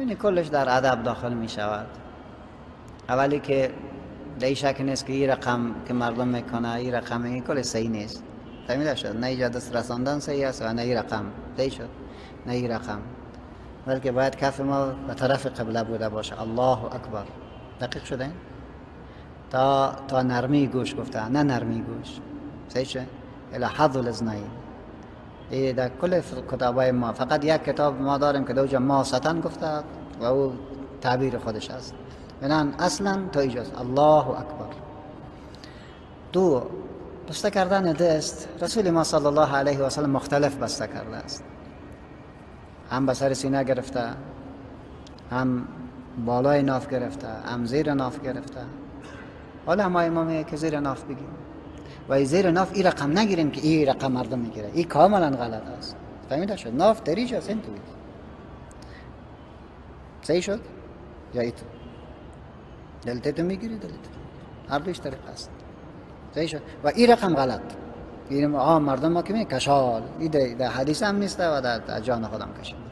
می‌بینی کلش در ادب داخل می شود. اولی که در این شک نیست که این رقم که مردم میکنه، این رقم این کل صحیح نیست. فهمیده شد؟ نه اینجا دست رساندن صحیح است و نه این رقم صحیح شد، نه این رقم، بلکه باید کف ما به طرف قبله بوده باشه. الله اکبر. دقیق شده این؟ تا نرمی گوش گفته، نه نرمی گوش. صحیح شد؟ الی حظ الاذنین. ای در کل کتابای ما فقط یک کتاب ما داریم که دوجا ما ستن گفته و او تعبیر خودش است. بنان اصلا تا ایجاز الله اکبر. دو، بسته کردن دست رسول ما صلی الله علیه و سلم مختلف بسته کرده است. هم به سر سینه گرفته، هم بالای ناف گرفته، هم زیر ناف گرفته. حالا ما امام که زیر ناف بگیم و زیر ناف این رقم نگیریم که این رقم مردم میگیره، این کاملا غلط است. فهمیده شد؟ ناف دریج است، این توی صحیح شد یا ای تو دلته تو میگیری، دلته هر دویش طریق است. صحیح شد؟ و این رقم غلط. این عام مردم ما که میگه کشال، این در حدیث هم نیست و در جان خودم کشید.